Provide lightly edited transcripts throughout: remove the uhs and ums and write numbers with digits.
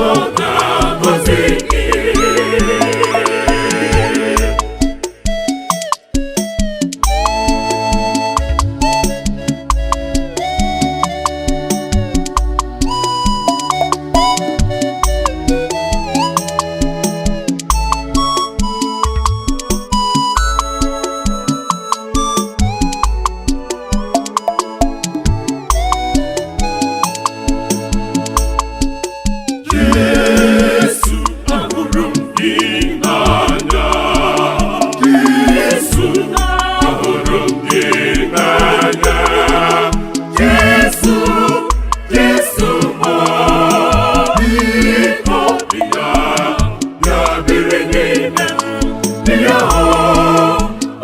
Ọ ga-agọzi gị. Jesu, ahụrụ m gị n'anya. Jesu, ahụrụ m gị n'anya. Jesu, Jesu, ma biko bịa, bịa biri n'ime m. Bịa hụ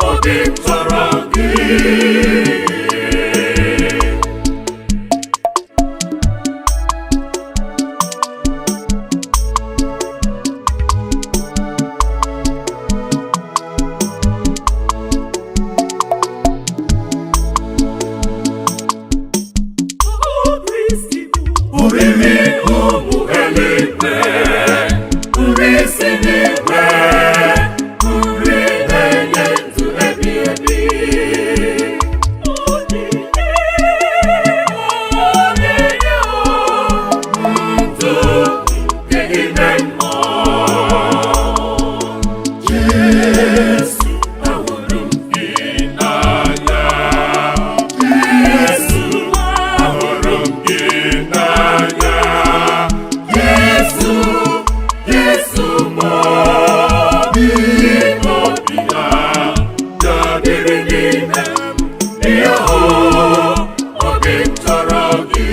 obi m chọrọ gị. Oriri ụmụ eluigwe, nri si n'igwe, nri na-enye ndụ ebi ebi. Onyinye, ndụ nke ime mmụọ. Jesu, ahụrụ m gị n'anya. Jesu, ahụrụ m gị n'anya. Jesu, Jesu, ma biko bịa, bịa biri n'ime m. Bịa hụ obi m chọrọ gị.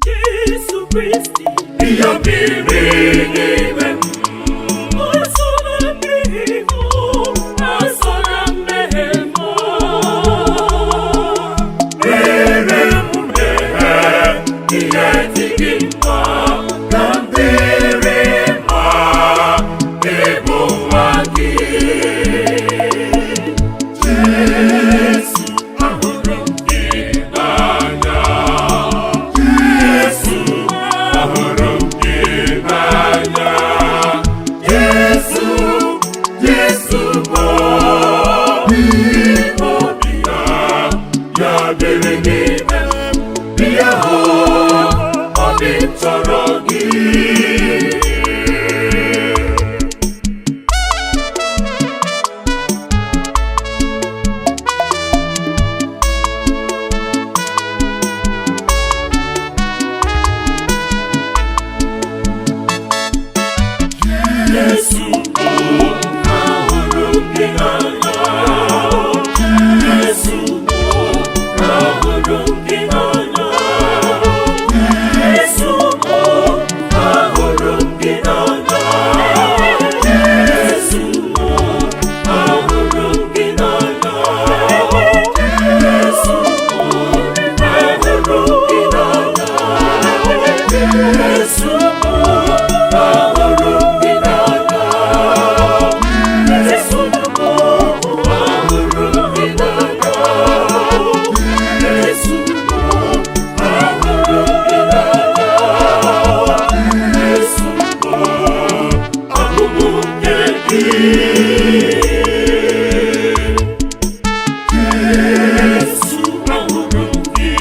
Jesu Kristi, Bịa biri n'ime m. asola mmehie m, asola mmehie m. Mere m mmehie, ihe dị gị mma, ka m dịrị mma, ịbụ nwa gị. Jesu, ahụrụ m gị n'anya. Jesu, ahụrụ m gị n'anya. Jesu, Jesu, bụ biko bịa, bịa biri n'ime m. Bịa hụ obi m chọrọ gị. Jesu, ahụrụ m gị n'anya. Jesu, ahụrụ m gị n'anya. Jesu, ahụrụ m gị n'anya. Jesu, ahụrụ m gị n'anya. Jesu, ahụrụ m gị n'anya. Jesu, ahụrụ m gị n'anya. Jesu, ahụrụ m gị n'anya. Jesu, ahụrụ m gị n'anya. Jesu, abụ m nke gị. Jesu, ahụrụ m gị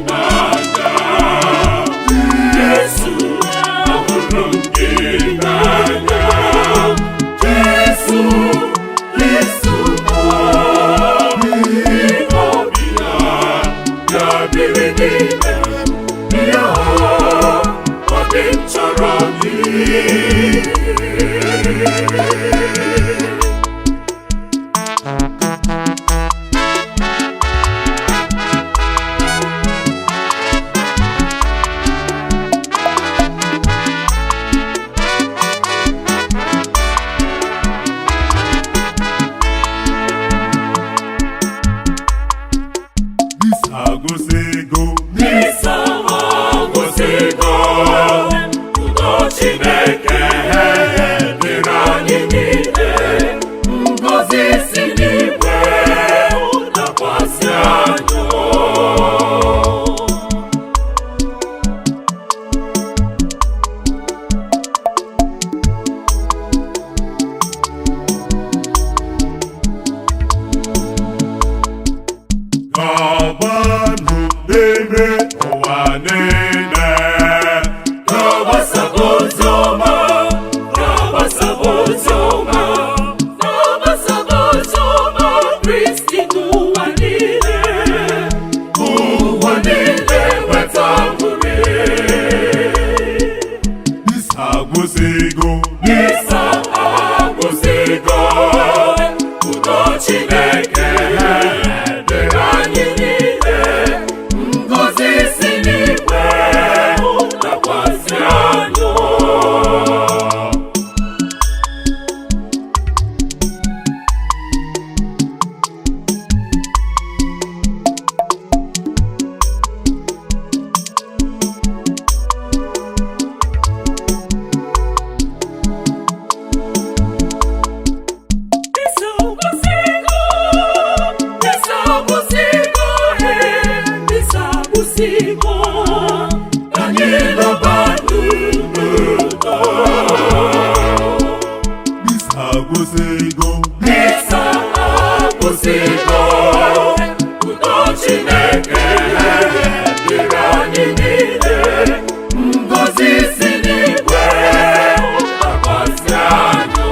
n'anya. Jesu, ahụrụ m gị n'anya. Jesu, Jesu, biko bịa, bịa biri n'ime m. Bịa hụ obi m chọrọ gị. Agụsịgo. Misa agụsịgo, udo Chineke dịrị anyị. Misa agwụsịgo, udo Chineke dịrị anyị niile, ngọzi si n'igwe dakwasị anyị. Anyị nọba n'udo. Misa agwụsịgo. Misa agwụsịgo, udo Chineke dịrị anyị niile, ngọzi si n'igwe dakwasị anyị.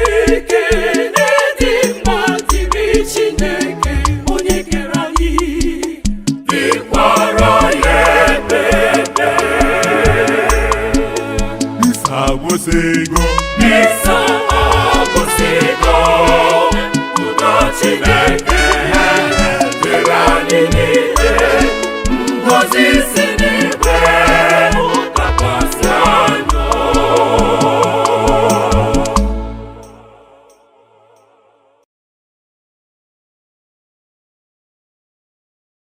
Ekele dị mma dịrị Chineke onye kere anyị, dịkwara ya ebebe. Misa agwụsịgo. Misa agwụsịgo, udo Chineke.